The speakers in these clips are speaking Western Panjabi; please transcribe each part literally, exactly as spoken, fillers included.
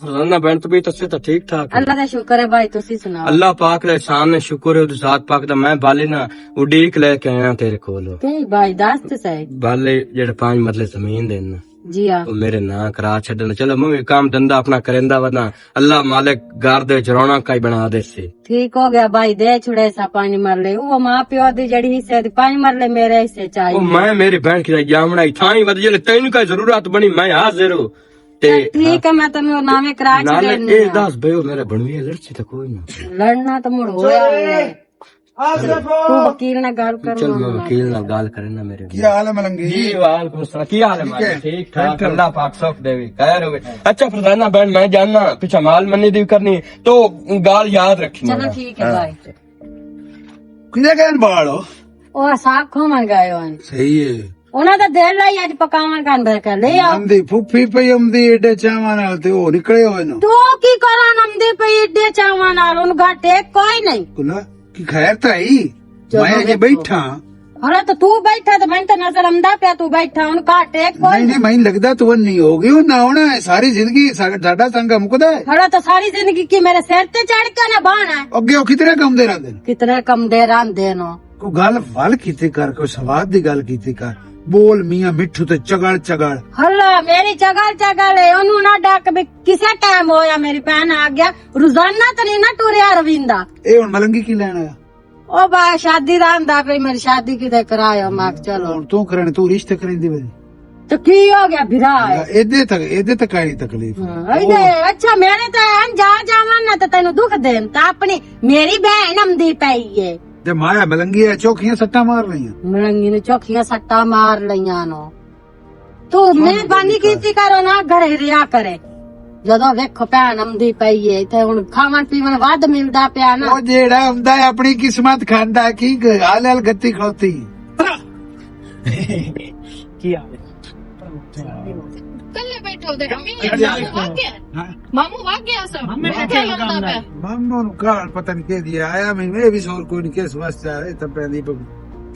روزانہ بینٹ بھی تسی تو ٹھیک ٹھاک ہے۔ اللہ دا شکر ہے بھائی، تسی سناؤ۔ اللہ پاک دا احسان ہے، شکر ہے اس ذات پاک دا۔ میں بالے نہ اڈیک لے کے آیا تیرے کول۔ کئی بھائی، دس تے سہی۔ بالے جڑے پانچ مرلے زمین دے نا، جی ہاں۔ وہ میرے ناں کرا چھڈن۔ چلو میں بھی کام دھندا اپنا کریندا وداں۔ اللہ مالک گھر دے وچ رونق ہی بنا دے سی۔ ٹھیک ہو گیا بھائی، دے چھڑے سا پانچ مرلے۔ وہ ماں پیو دی جڑی حصے دی پانچ مرلے میرے حصے چاہیے۔ او میں میری بہن کی جامنا ہی تھائی ود جلے تینوں کا ضرورت بنی میں حاضر ہوں۔ تے ٹھیک ہے، میں تینوں ناویں کرا نال چھڑے اے نہیں آ۔ دس بھائیو میرے بنوی لڑسی تے کوئی نہ۔ لڑنا تو مڑ ہویا ہے۔ تو وکیل نال گل کر چل میں وکیل نال گل کرنا میرے۔ کی حال ہے ملنگی؟ جی وعلیکم السلام، کی حال ہے؟ ٹھیک ہے۔ ٹھیک ٹھاک، اللہ پاک سوکھ دے وی خیر ہوے۔ اچھا فرزانہ بہن میں جاننا پیچھے مال منی دی کرنی، تو گال یاد رکھی چلو میرا۔ ٹھیک ہے بھائی۔ کنے گئے بال ہو؟ او ساگ کھومن گئے ہون۔ صحیح ہے۔ انہاں دا دل آئی اج پکاون کان بھر کر لے آؤ۔ آندی پھوپھی پئی آمدی ایڈے چاواں نال تے او نکلے ہوئے نو۔ تو کی کرن آمدی پئی ایڈے چاواں نال؟ ان گھاٹے کوئی نہیں۔ کلا کی خیر تائی؟ چلو میں اجے بیٹھا۔ ہلا تو تو بیٹھا تے میں تے نظر آمدا پیا تو بیٹھا، ان گھاٹے کوئی نہیں، نہیں، میں لگدا تو نہیں ہو گئی، نہ ہونا ہے، ساری زندگی ساڈا سانگا مکدا ہے۔ ہلا تو ساری زندگی کی میرے سر تے چڑھ کے نہ بانا ہے۔ اگے او کتنے کم دے رہندے نے؟ کتنے کم دے رہندے نو؟ کوئی گل ول کیتی کر، کوئی سواد دی گل کیتی کر۔ بول میاں مٹھو تے چگل چگل۔ ہلا میری چگل چگل ہے، اونوں نہ ڈک بھی کسے ٹائم ہویا میری بہن آ گیا، روزانہ تے نہیں نہ ٹوریا رویندا۔ اے ہن ملنگی کی لینا ہے؟ او با شادی دا آندا پئی، میری شادی کدے کرایو، میں آکھ چلو۔ ہن تو کرن، تو رشتے کریندی وے۔ تو کی ہو گیا بھرا ہے؟ ایدے تک، ایدے تک آئی تکلیف۔ ہاں، ایدے، اچھا میرے تے ہن جا جاواں نہ تے تینوں دکھ دین، تے اپنی میری بہن آمدی پئی ہے۔ تے مایا ملنگی ہے، چوکھیاں سٹاں مار لئیاں۔ ملنگی نے چوکھیاں سٹاں مار لئیاں نو۔ تو مہربانی کیتی کرو نا، گھر رہیا کرے۔ جدوں ویکھو بہن آمدی پئی ہے، تے ہن کھاون پیون ود ملدا پیا نا۔ او جیڑا آمدا ہے اپنی قسمت کھاندا ہے، کی حال حال گتی کھوتی۔ کی حال ہے؟ کلے بیٹھو تے امی کلے مامو بیٹھو۔ واگ گیا۔ ہاں۔ مامو واگ گیا سب۔ مامے میں کیا لگدا پیا؟ مامو نوں گال پتہ نہیں کہہ دیا آیا، میں، میں بھی سور کوئی نہیں کس واسطے آیا، تے پہلی بگ۔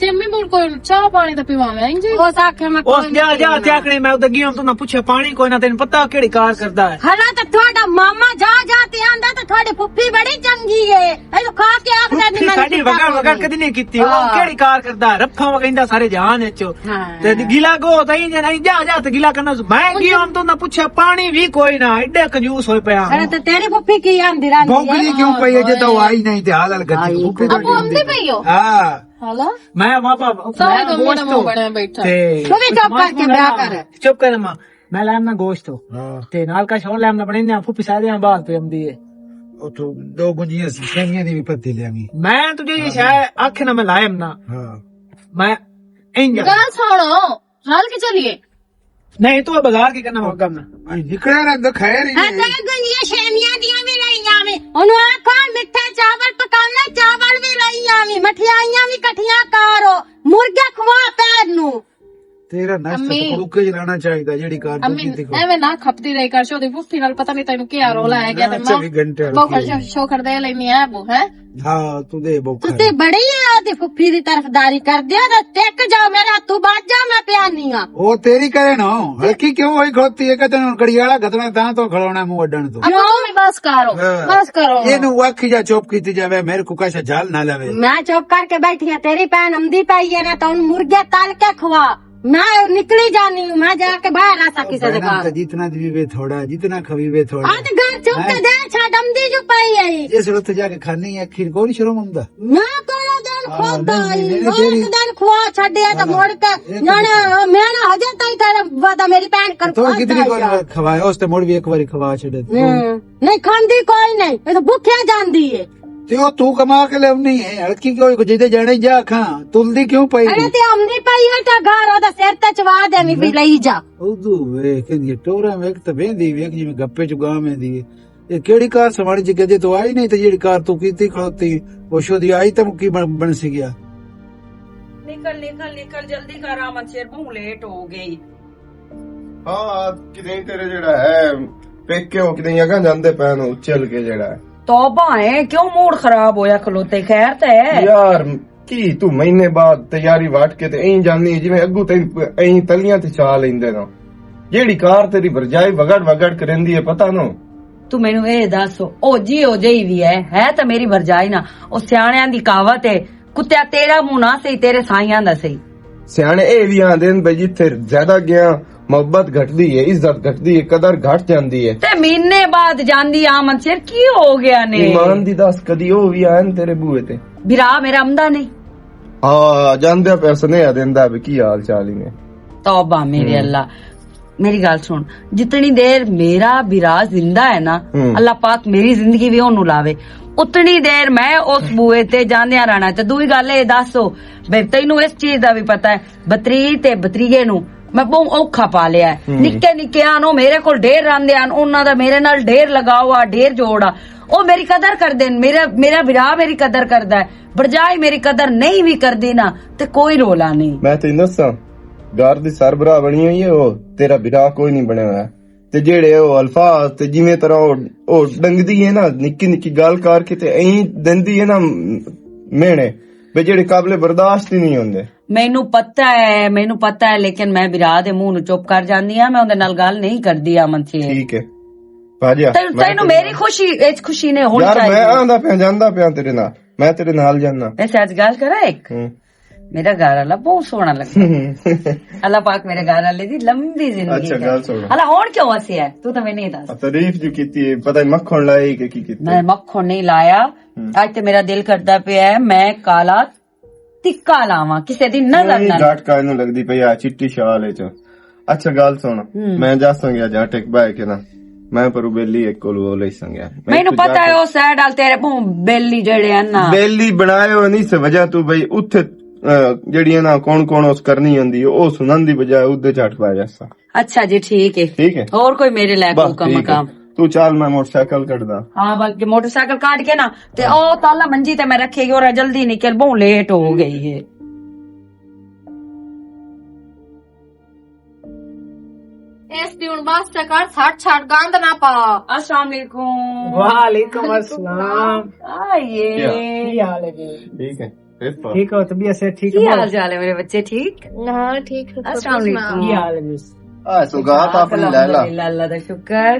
تے میں مول کوئی چاہ پانی تے پیواویں، ہاں جی۔ اس آکھے میں اس کوئی جا، نہیں جا، پینا۔ تے آکھنے میں ادھر گیا، تو نہ پوچھے پانی کوئی نہ، تینوں پتہ کیڑی کار کردا ہے۔ ہلا تے تہاڈا ماما جا، جا تے آندا تے تہاڈی پھپھی بڑی چنگی ہے۔ اے کھا کے آکھدا نہیں، میں ساڈی وگڑ وگڑ کدی نہیں کیتی، او ہاں۔ کیڑی کار کردا ہے، رفاں وگیندا سارے جہان وچ۔ ہاں۔ تے گلا گو تائیں جے نہیں، جا، جا تے گلا کرنا۔ میں گیا ہم تو نہ پوچھے پانی بھی کوئی نہ، ایڈے کنجوس ہوئے پیا۔ ارے تے تیری پھپھی کی آندی رہندی ہے؟ بھوکدی کیوں پئی ہے جے تو آئی نہیں تے حال حال گتی آئی پھپھی ابو آمدی پئی ہو؟ ہاں۔ ہلو؟ میں واپا سارے میں تو میرا گوشت منہ ہو۔ بنیا بیٹھا۔ تے تو بھی چپ کر کے بیا کر۔ چپ کر ماں، میں لیم نہ گوشت ہو۔ ہاں۔ تے نال کا شور لیم نہ بنے، پھپھی سارے بعد پہ آمدی ہے۔ اتھوں دو گنجیاں سی، سیویاں دی بھی پتی لیاویں۔ میں تجھے یہ شاید آکھے نہ میں لائم نہ۔ ہاں۔ میں انج گل سنو، رل کے چلیے۔ نہیں، تو بازار کی کرنا موقع نہ۔ اے نکلیا رہندا، خیر ہی اے ہے۔ تے گنجیاں سیویاں دیاں بھی لئی آویں۔ انہوں آکھو مٹھے چاول پکاونے، چاول بھی لئی آویں، مٹھیائیاں بھی کٹھیاں کرو، مرغے کھوا پیر نو۔ تیرا نشتہ امی۔ تے کڑوکے جلانا چاہیدا، جیڑی کار تو امی، کیتی کھڑی۔ ایویں نہ کھپدی رہی کر، شودی پھوپھی نال پتہ نہیں تینوں کیا رولا ہے گیا، تے ہاں، ماں چوبی گھنٹے بہو رکھی ہے۔ شو-، شوکر دے لینی ہے ابو، ہیں؟ ہاں، تو دے بہو تسی کھڑی۔ بڑی ہے دی پھوپھی دی طرفداری کر دیا، تے ٹک جاؤ میرے ہتھوں، بچ جا، میں پیانی ہاں۔ او تیری کرے نا، ہلکی کیوں ہوئی کھڑوتی ہے کہ تینوں کڑی والا گھتنا تاں تو کھڑونا منہ اڈن تو۔ ابو تم بھی بس کرو، ہاں۔ بس کرو۔ اینوں وکھ جا چپ کیتی جاوے، میرے کو کسا جھل نہ لوے۔ میں چپ کر کے بیٹھی ہاں، تیری بہن آمدی پئی ہے نا، تو ان مرغے تل کے کھوا۔ میں نکلی جانی ہوں، میں جا کے باہر آ سکتی سے بہن، دکان۔ تے جتنا دیوی وے تھوڑا، جتنا کھوی وے تھوڑا۔ آج گھر چپ کے میں دے چھا ڈمدی جو پئی ہے۔ اس وقت جا کے کھانی ہے، کھیر کو نہیں شروع ہوندا۔ میں کوڑا دن ہاں، کھودا نہیں، ہی، نہیں، نہیں، میں تیری ایک دن کھوا چھڈیا تے ہاں، مڑ کے ایک جانے، دن۔ میں نہ ہجے تائیں تیرا وعدہ میری بہن کر تو کھادا کتنی ہی کوئی آ۔ کھوایا، اس تے مڑ بھی ایک باری کھوا چھڈے تو۔ ہوں۔ نہیں کھاندی کوئی نہیں، یہ تو بھکھیا جاندی ہے۔ تے او تو کما کے لیونی ہے، ہلکی کیوں جدے جانے جا کھاں، تلدی کیوں پئی؟ ارے تے آمدی پئی ہے تے گھر او دا سر تے چوا دے، میں بھی لئی جا۔ او تو ویکھ، یہ ٹورا ویکھ تے ویندی ویکھ جی میں گپے چ گاں ویندی ہے۔ یہ کیڑی کار سماڑی جی کدے تو آئی نہیں تے جیڑی کار تو کیتی کھڑوتی، او شودی آئی تے مکی بن، بن سی گیا۔ نکل، نکل، نکل، جلدی کر، آمد شیر بہوں لیٹ ہو گئی۔ ہاں، کدے تیرے جڑا ہے، پیکے ہو کدے اگاں جاندے پے نو چل کے جڑا ہے۔ توبہ ہے، کیوں موڈ خراب ہویا کھلوتے؟ خیر تے ہے؟ یار، کی تو مہینے بعد تیاری وٹ کے تے ایں جاندی ہے، جویں اگوں تے ایں تلیاں تے چا لیندے نو۔ جیڑی کار تیری بھرجائی وگڑ وگڑ کریندی ہے، پتہ نو؟ تو مینوں اے دس، او جی او جئی وی ہے، ہے تاں میری بھرجائی نہ۔ او سیاݨیاں دی کہاوت ہے، "کتیا تیرا منہ نہ سہی، تیرے سائیاں دا سہی۔" سیاݨے اے وی آندے نے بھئی، جتھے زیادہ گیا، محبت گھٹدی ہے، عزت گھٹدی ہے، قدر گھٹ جاندی ہے۔ تے مہینے بعد جاندی آ منصیر، کی ہو گیا نے؟ ایمان دی دس، کدی او وی آئے نے تیرے بوئے تے؟ بھرا میرا امدا نہیں۔ ہاں، جاندے پہ سنیہا دیندا بھی کی حال چال ہی نے۔ توبہ میرے ہم۔ اللہ۔ میری گل سن، جتنی دیر میرا برا زندہ ہے نا، ہم۔ اللہ پاک میری زندگی بھی اونوں لاوے، اتنی دیر میں اس بوئے تے جاندیاں رہنا۔ تے دوئی گل اے دسو، بے تینوں اس چیز دا بھی پتہ ہے، بتری تے بتریے نوں میں بہت اوکھا پا لیا ہے۔ ہم۔ نکے نکے آن، او میرے کول ڈھیر راندے آن، انہاں دا میرے نال ڈھیر لگاؤ آ، ڈھیر جوڑ آ۔ او میری قدر کردے نے، میرا، میرا بھرا میری قدر کردا ہے، بھرجائی میری قدر نہیں بھی کردی نا، تے کوئی رولا نہیں۔ میں تینوں دساں، گھر دی سربراہ بنی ہوئی ہے، او تیرا بھرا کوئی نہیں بنیا ہویا۔ تے جیڑے او الفاظ تے جویں طرح او، او ڈنگدی ہے نا، نکی نکی گل کر کے تے ایں دندی ہے نا، مینے، بے جیڑے قابل برداشت ہی نہیں ہوندے۔ مینوں پتہ ہے، مینوں پتہ ہے، لیکن میں بھرا دے منہ نوں چپ کر جاندی ہاں، میں اوندے نال گل نہیں کردی، امن چی۔ ٹھیک ہے۔ پا جا، تینوں، میں تینوں تیرے میری نال۔ خوشی، اچ خوشی نے ہونی یار، میں چاہیے۔ آندا پیا، جاندا پیا تیرے نال۔ میں تیرے نال جاننا۔ ویسے اج گل کراں ایک؟ ہوں۔ میرا گھر والا بہت سوہنا لگدا۔ اللہ پاک میرے گھر والے دی لمبی زندگی اچھا، کرے۔ گل سن۔ اللہ ہن کیوں ہسیا ہے؟ تو تے میں نہیں دس۔ تعریف جو کیتی ہے، پتہ نہیں مکھن لائی کہ کی کیتی؟ میں مکھن نہیں لایا۔ ہوں۔ اج تے میرا دل کردا پیا ہے، میں کالا ٹکا لاواں، کسے دی نظر نہ لگے۔ جٹ کائے نوں لگدی پئی آ چٹی شال اچ۔ اچھا، گل سن، ہوں۔ میں جا سنگیا جٹ ایک بہ کے نا، میں پرو بیلی ایک کول وہ لئی سنگیا۔ میں مینوں تو جا پتہ ہے، کے او سائیڈ وال تیرے منہ بیلی جڑے ہیں نا۔ بیلی بنائے ہو نہیں سے وجہ تو بھئی اتھے، آ، جڑی ہے نا، کون کون اس کرنی ہوندی ہے، او سنن دی بجائے ادھے جٹ پا جاسا۔ اچھا جی، ٹھیک ہے۔ ٹھیک ہے۔ اور کوئی میرے لے بس حکم ٹھیک ہے۔ مقام؟ تو چل، میں موٹر سائیکل کڈدا۔ ہاں، بلکہ موٹر سائیکل کاٹ کے نا، تے او تالا منجی تے میں رکھے گی اور جلدی نکل، بہت لیٹ ہو گئی ہے۔ اس دی ہن بس تے کر، سٹ سٹ گند نہ پا۔ السلام علیکم۔ وعلیکم السلام۔ آئیے۔ کیا؟ کی حال ہے جی؟ ٹھیک ہے۔ ٹھیک ہو؟ طبیعت سے ٹھیک ہے؟ حال چال ہے میرے بچے؟ ٹھیک؟ ہاں، ٹھیک ہے۔ السلام علیکم۔ کی حال ہے جی؟ آ، سوگات اپنی لیلا۔ الحمدللہ، اللہ دا شکر۔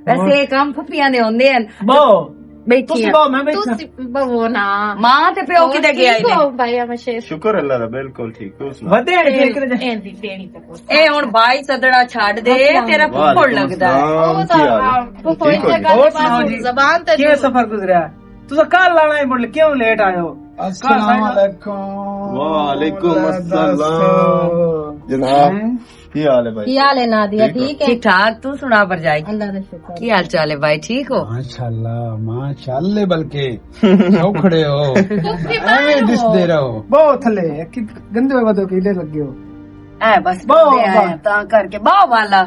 ویسے یہ کام پھپھیاں دے ہوندے ہیں۔ بہو۔ بیٹھی تسی ہیں۔ بہو، میں بیٹھا۔ تسی بہو نا۔ ماں تے پیو کدے گیا ٹھیک ہو؟ بھائی، ہمیشہ شکر اللہ دا، بالکل ٹھیک۔ تو سنا؟ ودے ہیں تے فکر دے۔ اے دی تیری تے کچھ۔ اے ہن بھائی سدڑا چھڈ دے، تیرا پھپھڑ وعلیکم لگدا ہے۔ السلام، او کی حال ہے؟ ٹھیک ہو جی؟ اور سناؤ جی؟ زبان تے کیوں سفر گزریا؟ تساں کل آنا ہی، مڑ کیوں لیٹ آئے ہو؟ السلام علیکم۔ وعلیکم السلام۔ جناب، ہیں؟ کی حال ہے بھائی؟ کی حال ہے نادیہ؟ ٹھیک ہو؟ ٹھیک ہے؟ ٹھیک ٹھاک، تو سنا بھرجائی؟ اللہ کا شکر۔ کی حال چال ہے بھائی؟ ٹھیک ہو؟ ماشاءاللہ، ماشاءاللہ، بلکہ سوکھڑے ہو۔ ایویں دسدے رہو۔ بہت تھلے، کہ گندے ہوئے بدو کیڑے لگے ہو۔ اے بس، بہت، بہت۔ تاں کر کے بہت والا۔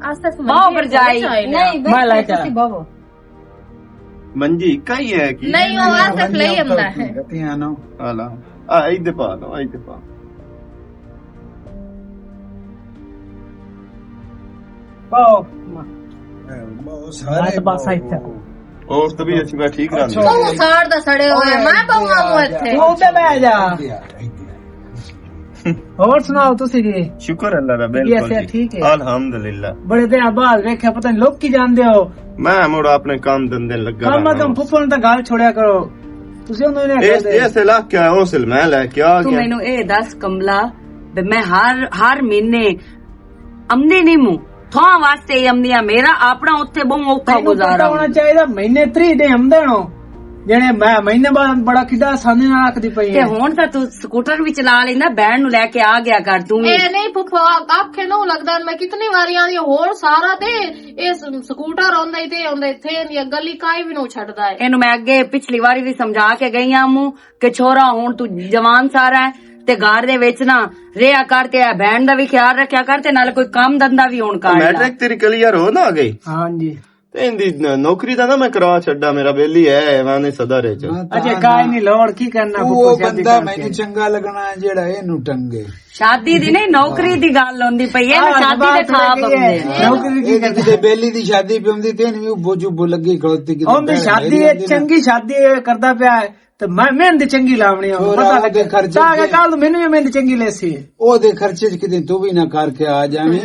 آسف بہت منجی بھرجائی۔ نہیں، میں لے بس چلا۔ تسی بہو۔ منجی کئی ہے کی؟ نہیں، وہ آسف لئی آندا ہے۔ گتیاں نو۔ آلا۔ آ، ایدے پا لو، ایدے پا۔ بہو۔ بہو سارے بس، بس، بہو۔ اور طبیعت شبیعت ٹھیک رہندی؟ اچھا۔ تو ساڑ دا سڑے ہوئے، میں بہو آؤں اتھے۔ تو تے بہ جا۔ اور سناؤ تسی جی؟ شکر اللہ دا، بالکل یہ صحت ٹھیک ہے؟ الحمدللہ۔ بڑے دن بعد ویکھیا، پتہ نہیں لوگ کی جاندے ہو۔ میں مڑ اپنے کام دھندے لگا کم رہنا۔ کم پھپھن دا گل چھوڑیا کرو۔ تسی انہوں نے اس، اس علاقے اس میں لے کے آ تو گیا۔ مینوں اے دس کملا، تے میں ہر، ہر مہینے امدی نہیں موں، تھواں واسطے ہی امدی آں، میرا اپنا اتھے بہوں اوکھا تینوں پتہ گزارا ہونا ہوں۔ چاہیدا، مہینے تری دے امدن ہو، جنے میں مہینے بعد بڑا کڈا آسانی نال آکھدی پئی تے ہے۔ ہن تاں تو سکوٹر وی چلا لیندا، بہن نوں لے کے آ گیا کر توں وی۔ اے نہیں پھپھو، آپ کے نو لگدا، میں کتنی واری آندی ہور سارا تے اے س-، سکوٹر ہوندا ہی تے ہوندا اتھے دی گلی کائی وی نو چھڈدا ہے۔ اینوں میں اگے پچھلی واری وی سمجھا کے گئی ہاں موں، کہ چھورا ہن تو جوان سارا ہے تے گھر دے وچ نہ رہیا کر تے اے بہن دا وی خیال رکھیا کر تے نال کوئی کام دھندا وی ہن کر لا۔ میٹرک تیری کلیئر ہو نہ گئی؟ ہاں جی۔ تے ایندی نوکری دا نہ میں کرا چھڈا، میرا بیلی ہے ایوان صدر وچ۔ اچھا، کائے نہیں لوڑ کی کرنا، وہ بندہ مینوں چنگا لگنا ہے جیڑا اینوں ٹنگے۔ شادی دی نہیں، نوکری دی گل ہوندی پئی ہے نا، ہاں، شادی دے خواب ہوندے نے۔ نوکری دی کدے بیلی دی شادی پہ ہوندی تے نہیں، وہ بوجو بو لگی کھڑوتی کی ہوندی شادی ہے، چنگی شادی ہے کردا پیا ہے۔ تے میں مہندی چنگی لاونی آ، چھوڑا، پتہ لگے۔ کل مینوں وی مہندی چنگی لیسی۔ او دے خرچے چ کدے تو وی نہ کر کے آ جاویں۔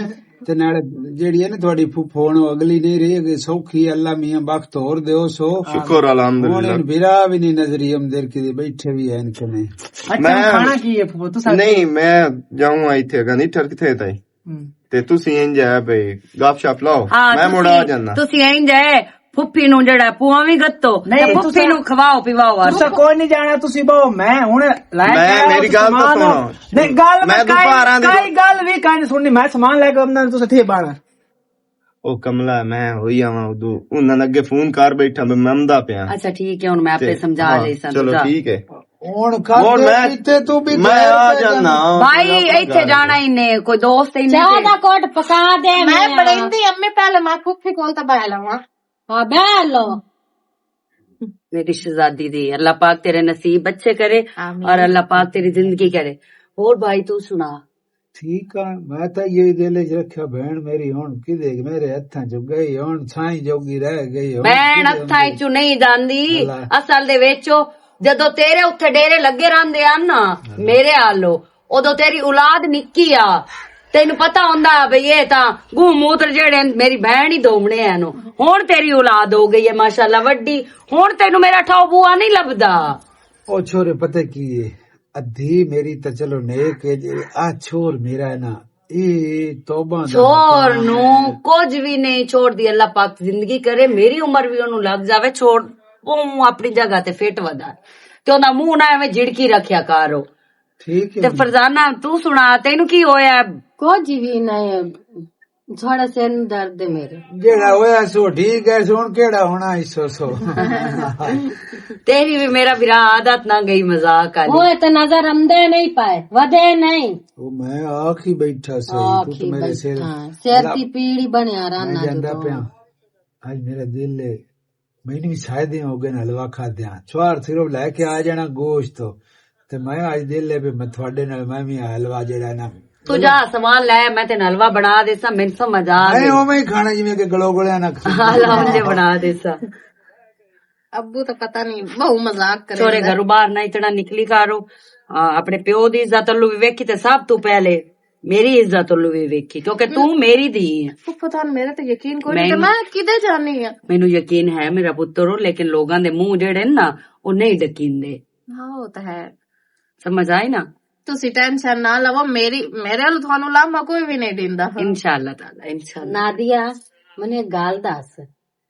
تے نال جیڑی ہے نا تہاڈی پھپھ ہن، او اگلی نہیں رہی، اگے سوکھی، اللہ میاں بخت ہور دیو سو۔ شکر الحمدللہ۔ ہن ان بھرا وی نہیں نظری آمدے، کدے بیٹھے وی ہن کہ نہیں۔ اچھا، میں کھانا کی ہے پھپھو؟ تساں نہیں، میں جاؤں آئی تھے گندی ٹھر کتھے تائی۔ ہم۔ تے تسی انج ہے بھئی، گپ شپ لاؤ، ہاں، میں مڑ آ جانا۔ تسی انج ہے، پھپھی نوں جڑا پواں وی گتو، نہیں، تے پھپھی نوں کھواؤ پیواؤ آ۔ تساں کوئی نہیں جانا، تسی بہو، میں ہن لائے میں، میری گل تو سنو۔ نہیں، گل میں میں کائی، دوپہراں دی کائی گل وی کائی نہیں سننی، میں سامان لے کے آمدا، تساں تھے باہر۔ او کملا، میں ہوئی آواں ادو، انہاں نے اگے فون کر بیٹھا، میں مندا پیا۔ اچھا، ٹھیک ہے، ہن میں آپے تے، سمجھا ہاں، لے ساں چلو، تساں۔ ٹھیک ہے۔ ہن کھاندے ہن میں، پیتے تو بھی میں خیر آ پہ جانا۔ جانا۔ بھائی، کوئی اپنا ایتھے گھر جانا ہی نہیں، کوئی دوست ہی نہیں چاہ تے۔ دا کوٹ پکا دے میں میں۔ بڑیندی امی پہلے میں پھوپھی کول تے بہ لواں۔ ہاں، بہ لو۔ میری شہزادی دی، اللہ پاک تیرے نصیب اچھے کرے آمین۔ اور اللہ پاک تیری زندگی کرے۔ اور بھائی، تو سنا؟ ٹھیک آ، میں تاں یہ دل وچ رکھیا، بہن میری ہن کدے میرے ہتھاں چوں گئی، ہن سائیں جوگی رہ گئی، ہن بہن کدے ہتھاں ہوندی؟ چوں نہیں جاندی۔ اللہ۔ اصل دے وچ او جدوں تیرے اتھے ڈیرے لگے رہندے ہن نا، ہاں۔ میرے آلو، اودوں تیری اولاد نکی آ، تینوں پتہ ہوندا بھئی اے تاں گوں موتر جیڑے ہن، میری بہن ہی دومنے ہن۔ ہن تیری اولاد ہو گئی ہے ماشاءاللہ وڈی، ہن تینوں میرا ٹھاؤ بوا نہیں لبدا۔ او چھورے، پتہ کی ہے، ادھی میری تے چلو نیک ہے جے، آ چھور میرا ہے نا، اے توبہ دا چھور مقام نوں ہے۔ کچھ وی نہیں چھوڑ دی، اللہ پاک زندگی کرے، میری عمر وی اونوں لگ جاوے، چھوڑ، او اپنی جگہ تے فٹ ودا۔ تے اوندا منہ نہ ایویں جھڑکی رکھیا کر او۔ ٹھیک ہے تے جی۔ فرزانہ، تو سنا، تینوں کی ہویا؟ کچھ وی نہیں، تھوڑا سر درد ہے میرے۔ جیڑا ہویا سو ٹھیک ہے، سن کیڑا ہونا اس سو سو۔ تیری بھی میرا برا عادت نہ گئی مذاق والی۔ وہ تے نظر آندے نہیں پائے، ودے نہیں۔ وہ میں آخ ہی بیٹھا سہی، تو آخ تو ہی میرے سر بیٹھا۔ سر اللہ کی پیڑھی بنیا میں رہنا جاندا جدوں۔ پیا۔ اج میرا دل ہے، میں نہیں شاید ہی ہو گئے نا حلوہ کھا دیاں۔ چھوار صرف لے کے آ جانا گوشت تو۔ تے میں اج دل ہے بھی میں تھوڑے نال میں بھی حلوہ جڑا نا تو جا سامان لے، میں تینوں حلوہ بنا دیساں، مینوں سمجھ آ میں گئی۔ اوویں ہی کھانا جویں کہ گلو گلیا نہ کھانا۔ حلوہ مجھے بنا دیساں۔ ابو تو پتہ نہیں، بہو مذاق کرے چھوڑے گھروں باہر نہ اتنا نکلی کارو۔ آ، اپنے پیو دی عزت لو بھی ویکھی تے سب تو پہلے میری عزت لو بھی ویکھی، کیونکہ تو میری دھی ہے۔ پھپھو تہانوں میرے تے یقین کوئی نہیں تے میں میں کدے جانی آ؟ مینوں یقین ہے میرا پتر، لیکن لوگاں دے منہ جڑے نا، او نہیں ڈکیندے۔ ہاں، وہ تو ہے۔ سمجھ آئی نا؟ تسی ٹینشن نہ لو، میری، میرے ال تھانوں لامہ کوئی بھی نہیں دیندا۔ انشاءاللہ تعالیٰ، انشاءاللہ۔ نادیہ، مینوں ایک گل دس،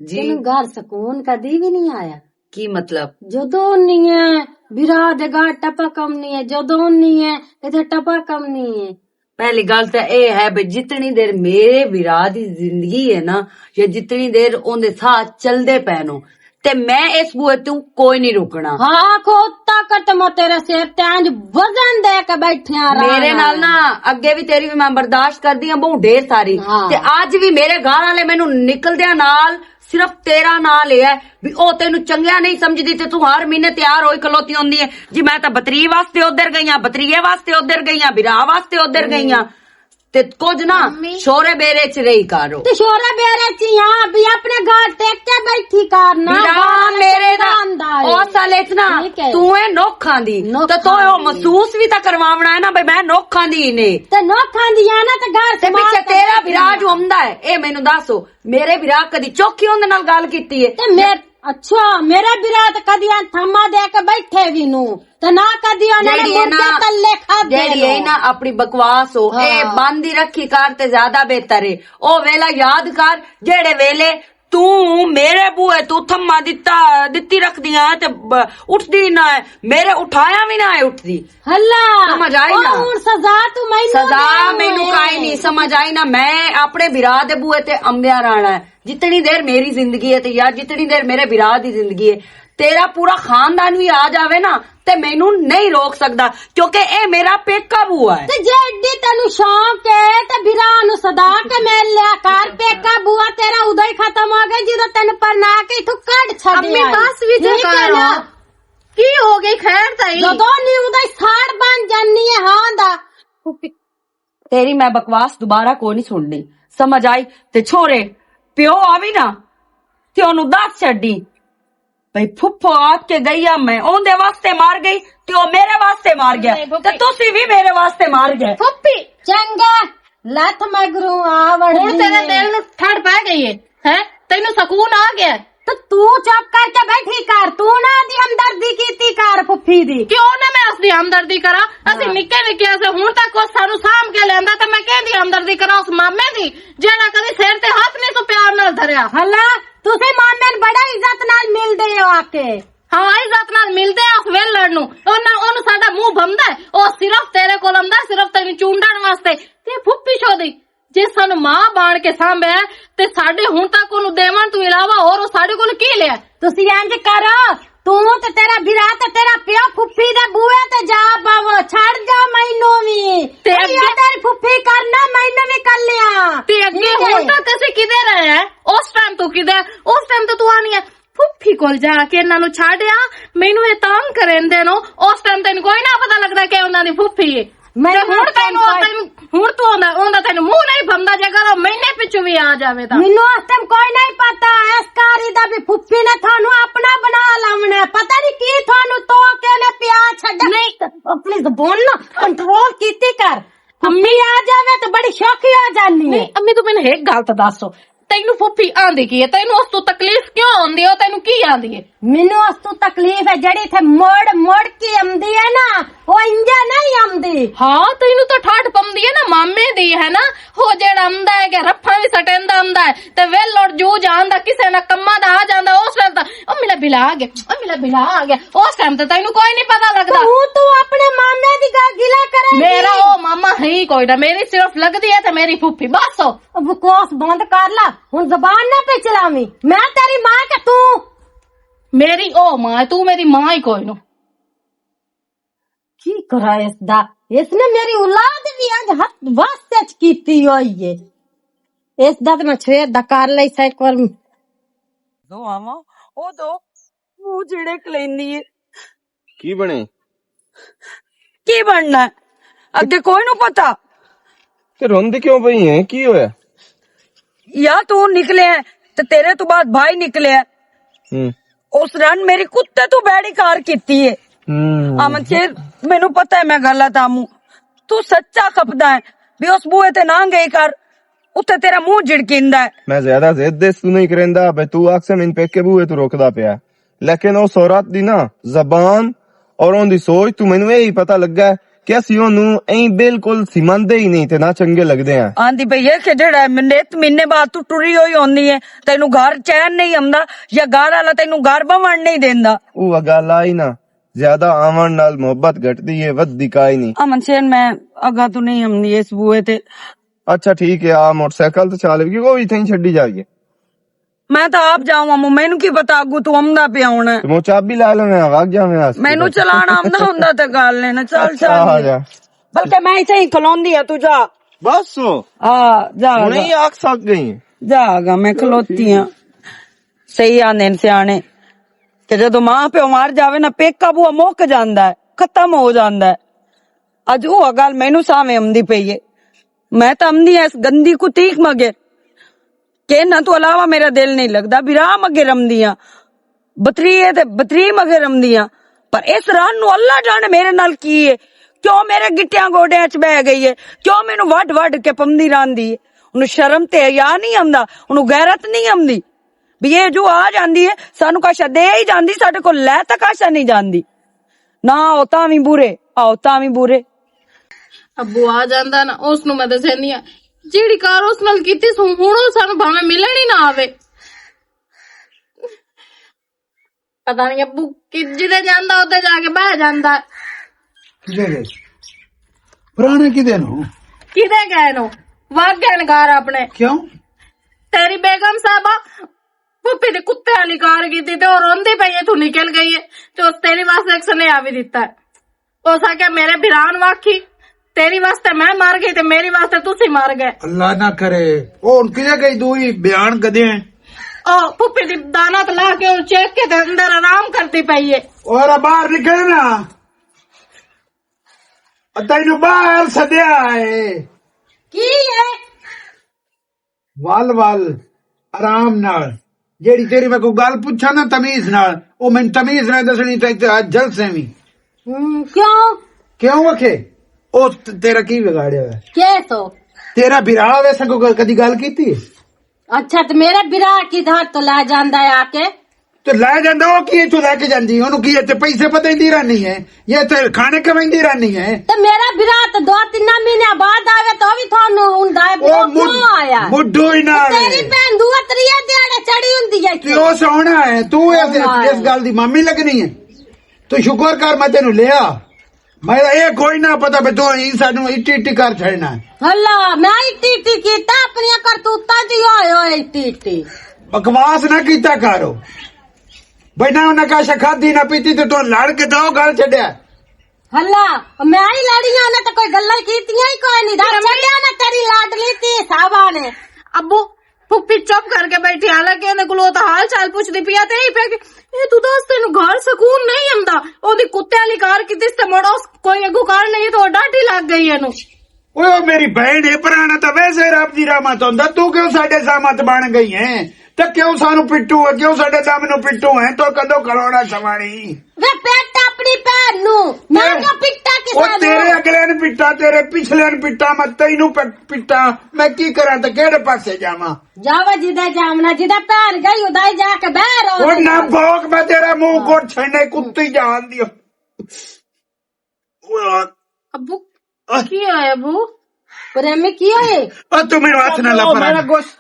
جی۔ تینوں گھر سکون کدی بھی نہیں آیا؟ کی مطلب؟ جدوں نہیں ہے، برا دے گھر ٹپا کم نہیں ہے، جدوں نہیں ہے، اتھے ٹپا کم نہیں ہے۔ پہلی گل تے اے ہے بھی جتنی دیر میرے بھرا دی زندگی ہے نا، یا جتنی دیر اون دے ساتھ چلدے پے نو، تے میں اس بوئے تو کوئی نہیں رکنا۔ ہاں، کو طاقت میں تیرے سر تے انج وزن دے کے بیٹھیاں رہنا۔ میرے نال نا اگے بھی تیری بھی میں برداشت کردی ہاں بہت ڈھیر ساری۔ ہاں۔ تے اج بھی میرے گھر والے مینوں نکلدیاں نال صرف تیرا ناں لیا ہے، بھی او تینوں چنگیا نہیں سمجھدی تے تو ہر مہینے تیار ہوئی کھلوتی ہوندی ہے، جی میں تاں بتری واسطے ادھر گئی ہاں، بتریے واسطے ادھر گئی ہاں، بھرا واسطے ادھر گئی ہاں۔ تے کچھ نہ، شورے بیرے چ رہی کرو۔ تے شورے بیرے چ ہی ہاں، بھی اپنے گھر ٹیک کے بیٹھی کر نہ، بھرا میرے دا او اصل اچ نا، تو اے نوکھاں دی، تے تو او محسوس بھی تاں کرواونا ہے نا، بھئی میں نوکھاں دی نے۔ تے نوکھاں دی ہے نا، تے گھر تے پچھے تیرا بھرا جو آمدا ہے، اے مینوں دسو، میرے بھرا کدی چوکھی اوندے نال گل کیتی ہے؟ تے میں، اچھا، میرے بھرا تے کدی تھما دے کے بیٹھے وی نو، تے نہ کدی انہاں نے جیڑی ہے نا، مردے تلے کھادے جیڑی ہے نا اپنی بکواس ہو، اے ہاں۔ بند ہی رکھی کر تے زیادہ بہتر ہے۔ او ویلا یاد کر، جیڑے ویلے تو میرے بوئے تو تھما دتا، دتی رکھ دیاں تے ب-، اٹھ دی نہ ہے، میرے اٹھایا وی نہ ہے اٹھ دی۔ اللہ، سمجھ آئی او نا؟ ہن سزا تو مینوں سزا دینا مینوں ہے۔ کائے نہیں سمجھ آئی نا، میں اپنے بھرا دے بوئے تے امبیا رہنا ہے۔ جتنی دیر میری زندگی ہے تے یار، جتنی دیر میرے بھرا دی زندگی ہے، تیرا پورا خاندان بھی آ جاوے نا، تے مینوں نہیں روک سکدا، کیونکہ اے میرا پیکا بوا ہے۔ تے جے ایڈی تینوں شوق ہے، تے بھرا نوں سدا کے مل لیا کر، پیکا بوا تیرا ادا ہی ختم ہو گیا، جدوں تینوں پرنا کے اتھوں کڈ چھڈیا امی ہے۔ بس وچ ٹھیک ہے کرو۔ نا؟ کی ہو گئی خیر تائی؟ جدوں نہیں ادا ہی ساڑ بن جانی ہے، ہاں دا۔ تیری میں بکواس دوبارہ کوئی نہیں سننی، سمجھ آئی؟ تے چھوڑے، پیو آوی نا، تے اونوں دس چھڈی، بھئی پھپھو آپ کے گئی آ، میں اوندے واسطے مار گئی، تے او میرے واسطے مار گیا، نہیں، پھپھی۔ تے تسی وی میرے واسطے مار گئے۔ پھپھی۔ چنگا، لت مگروں آ وڑ ہن گئی تیرے ہے۔ دل نوں ٹھڑ پے گئی ہے، ہیں؟ تینوں سکون آ گیا ہے؟ تے تو چپ کر کے بیٹھی کر، تو نہ دی ہمدردی کیتی کر پھپھی دی۔ کیوں نہ میں اس دی ہمدردی کراں؟ اسی ہاں۔ نکے نکے سے ہن تک اس سانوں سام کے لیندا تے میں کہندی ہمدردی کراں اس مامے دی، جیڑا کدی سر تے ہاتھ نہیں سو پیار نال دھریا۔ ہلا، تسے مامے نوں بڑا عزت نال ملدے ہو آ کے۔ ہاں، عزت نال ملدے آ اس ویلڑ نوں۔ انہاں، اونوں ساڈا منہ بھمدا ہے۔ او صرف تیرے کول آندا ہے، صرف تینوں چونڈن واسطے۔ تے پھپھی شو دی، جے سانوں ماں بان کے سانبھیا ہے، تے ساڈے ہن تک اونوں دیون تو علاوہ اور او ساڈے کول کی لیا؟ تسی انج کرو، تو تے تیرا بھرا تے تیرا پیو پھپھی دے بوئے تے جا باو، چھڑ جا مینوں وی۔ تے اے اگے تیری پھپھی کرنا، مینوں وی کر لیا۔ تے اگے ٹھیک ہے۔ ہن تک اسی کدے رہے ہیں؟ اس ٹائم تو کدے، اس ٹائم تو تو آنی ہے۔ پھپھی کول جا کے انہاں نوں چھڈ آ، مینوں اے تنگ کریندے نو۔ اس ٹائم تینوں کوئی نہ پتہ لگدا کہ انہاں دی پھپھی ہے۔ میں تے ہن تینوں، تینوں، ہن تو اوندا، اوندا تینوں منہ نہیں بھمدا، جے اگر او مہینے پچھوں وی آ جاوے تاں۔ مینوں اس ٹائم کوئی نہیں پتہ، اس کاری دا بھی پھپھی نے تھانوں اپنا بنا لاونا ہے۔ پتہ نہیں کی تھانوں تو کے نے پیا چھڈا۔ نہیں۔ اپنی زبان نہ کنٹرول کیتی کر۔ امی آ جاوے تے بڑی شوخی ہو جانی ہے۔ نہیں، امی، تو مینوں ایک گل تے دس، تینوں پھپھی آندی کی ہے؟ تینوں اس تو تکلیف کیوں آندی ہے؟ او تینوں کی آندی ہے؟ مینوں اس تو تکلیف ہے، جڑی تھے مڑ مڑ کے آندی ہے نا، او انجا نہیں آندی۔ ہاں، تینوں تو ٹھاٹ پمدی ہے نا، مامے دی ہے نا، او جڑا آندا ہے کہ رفاں وی سٹیندا آندا ہے، تے ویل لوٹ جو جاندا، کسے نہ کماں دا آ جاندا، اس ویل تاں، او میرا بلا آ گیا، او میرا بلا آ گیا، اس ٹائم تے تینوں کوئی نہیں پتہ لگدا۔ تو، تو اپنے مامے دی گل گلا کرے میرا گی۔ او ماما ہے ہی کوئی نہ، میری صرف لگدی ہے تے میری پھپھی، بس۔ او بکواس بند کر لا، ہن زبان نہ پہ چلاویں۔ میں تیری ماں کہ تو؟ میری او ماں ہے، تو میری ماں ہی کوئی نو۔ کی کرا اس دا؟ اس نے میری اولاد بھی اج ہاتھ واسطے چ کیتی ہوئی ہے۔ اس دا تے میں شیر دا کر لئی سا ایک وار۔ دو آواں، او دو منہ جڑے کلیندی ہے۔ کی بنے؟ کی بننا ہے؟ اگے کوئی نو پتا۔ تے روندی کیوں پئی ہے؟ کی ہویا؟ یا تو نکلے ہے، تے تیرے تو بعد بھائی نکلے ہے۔ ہوں۔ اس رن میری کتے تو بیڑی کار کیتی ہے۔ ہوں۔ امن شیر، مینوں پتا ہے میں غلط آموں۔ تو سچا کھپدا ہے، بھی اس بوئے تے نہ گئی کر، اتھے تیرا منہ جھڑکیندا ہے۔ میں زیادہ ضد اس تو نہیں کریندا، بھئی تو آکھ سے میں پیکے بوئے تو روکدا پیا۔ لیکن او سورات دی نا زبان اور اون دی سوچ تو مینوں ایہی پتہ لگا ہے کہ اسی اونوں ایں بالکل سمندے ہی نہیں تے نہ چنگے لگدے ہیں۔ آندی پئی ہے کہ جڑا منت مہینے بعد تو ٹری ہوئی ہوندی ہے، تینوں گھر چین نہیں آمدا یا گھر والا تینوں گھر بہن نہیں دیندا۔ او گل آئی نا، زیادہ آون نال محبت گھٹدی ہے، ودھدی کائی نہیں۔ امن شین، میں اگاں تو نہیں آمدی اس بوئے تے۔ اچھا ٹھیک ہے، آ موٹر سائیکل تے چالے، کیونکہ وہ اتھے ہی چھڈی جائیے۔ میں تاں آپ جاواں، مو-، مینوں کی پتا اگوں تو آمدا پیا ہونا ہے۔ تے مو چابی لا لیویں، آ، واگ جاویں آس۔ مینوں چلانا آمدا ہوندا تے گل نہیں نا، چل، اچھا، چل۔ آ جا۔ بلکہ میں اتھے ہی کھلوندی ہاں، تو جا۔ بس۔ ہاں، جا، ہن جا۔ ہی آکھ سک گئی۔ جا گا، میں کھلوتی ہاں۔ صحیح آندے نے سیانے کہ جدوں ماں پیو مر جاوے نا، پیکا بوا مک جاندا ہے، ختم ہو جاندا ہے۔ اج او گل مینوں سامنے آمدی پئی ہے۔ میں تاں آمدی ہاں اس گندی کتیک مگر کہ انہاں تو علاوہ میرا دل نہیں لگدا۔ برا مگر آمدی ہاں، بتری ہے تے بتری مگر آمدی ہاں۔ پر اس رن نو اللہ جانے میرے نال کی ہے، کیوں میرے گٹیاں گوڈیاں چ بہ گئی ہے، کیوں مینوں وڈ وڈ کے پمدی راندی ہے۔ انہوں شرم تے حیا نہیں آمدا، انہوں غیرت نہیں آمدی۔ بھی یہ جو آ جاندی ہے، سانو کاشا دے ہی جاندی، ساڈے کول لے تک کاشا نہیں جاندی۔ نہ آؤ تاں وی برے، آؤ تاں وی برے۔ ابو آ جاندا نا، اس نو میں دسیندی آں، جیڑی کار اس نال کیتی سو، ہن او سانو بھاویں ملن ہی نہ آوے۔ پتہ نہیں ابو کہ جدے جاندا، اوتے جا کے بہ جاندا۔ کدے گئے؟ پرانے کدے نو؟ کدے گئے نو؟ واگ گئے نگار اپنے۔ کیوں؟ تیری بیگم صاحبہ پھپھی دے کتے والی کار کیتی تے او روندی پئی ہے، تو نکل گئی ہے۔ تے اس تیری واسطے ایک سنیہا بھی دتا ہے۔ اس آکھیا، "میرے بھران واکھی، تیری واسطے میں مر گئی تے میری واسطے تسی مر گئے۔" اللہ نہ کرے۔ او ہن کدے گئی دوئی بیان کدے ہیں؟ او پھپھی دی دانا تے لا کے او چیک کے تے اندر آرام کردی پئی ہے۔ اور باہر نکل نا۔ تینوں باہر سدیا ہے۔ کی ہے؟ ول ول، آرام نال۔ جیڑی تیری میں کوئی گل پوچھاں نا تمیز نال، او مینوں تمیز نال دسنی تے تے اج جلسے وی۔ ہوں، کیوں؟ کیوں وکھے؟ او ت-، تیرا کی بگاڑیا ہویا ہے؟ کیہ سو؟ تیرا برا ویسے کوئی کدی گل کیتی ہے؟ اچھا، تے میرا برا کی دھار تو لے جاندا ہے آ کے؟ تے لے جاندا، او کی اتھوں لے کے جاندی؟ اونوں کی اتھے پیسے پتہ ہی نہیں رہنی ہے، یہ اتھے کھانے کمائی رہنی ہے۔ تے میرا برا تے دو تین مہینے بعد آوے تو بھی تھانوں ہوندا ہے، او او کیوں مڈ-، آیا؟ مڈو ہی نہ تے تیری آوے۔ بہن دو تریے دیہاڑے چڑھی ہوندی ہے تے او سونا ہے، تو اس، سونا ہے۔ اس گل دی مامی لگنی ہے۔ تو شکر کر میں تینوں لیا۔ میں اے کوئی نہ پتا بھی تو ہی سانوں اٹی اٹی کر چھڑنا ہے۔ اللہ، میں اٹی اٹی کیتا، اپنی کرتوتاں دی ہوئے ہوئے اٹی اٹی۔ بکواس نہ کیتا کرو۔ بھئی نہ انہاں کا شکھا دی نہ پیتی تے تو لڑ کے دو گل چھڈیا۔ اللہ، میں ہی لڑیاں نے تے کوئی گلاں کیتیاں ہی کوئی نہیں۔ رس چھڈیا نے تیری لاڈلی تی صاحبہ نے۔ ابو، پھپھی چپ کر کے بیٹھی، حالانکہ انہیں کولوں تاں حال چال پچھدی پئی آ تے ایہہ پیا کہ ایہہ توں دس تینوں گھر سکون نہیں آندا۔ اوہدی کتے والی کار کیتی تے مڑ اس کوئی اگوں کار نہیں تے ڈاڈھی لگ گئی اینوں۔ اوہ میری بہن ہے، پرانا تاں ویسے رب دی رحمت ہوندا، تو کیوں ساڈے زحمت بن گئی ہے؟ تے کیوں سانوں پٹو ہے، کیوں ساڈے دم نوں پٹو ہے؟ تو کدوں کروڑا سوانی؟ وے پٹ اپنی بہن نوں، میں کیوں پٹا؟ او کسے نوں؟ تیرے اگلے نے پٹا، تیرے پچھلے نے پٹا، میں تینوں پ-، پٹا، میں کی کراں تے کہڑے پاسے جاواں؟ جاوا جدا جامنا، جدا پہن گئی ادائی جا کے بہر ہو۔ او نہ بھوک، میں تیرا منہ کوٹ چھڑنے کتی جان دیو۔ ابو، آہ۔ کی ہوئے ابو؟ پریمی کی ہوئے؟ او تو میرے ہاتھ نہ لا، او پر میرا گوشت۔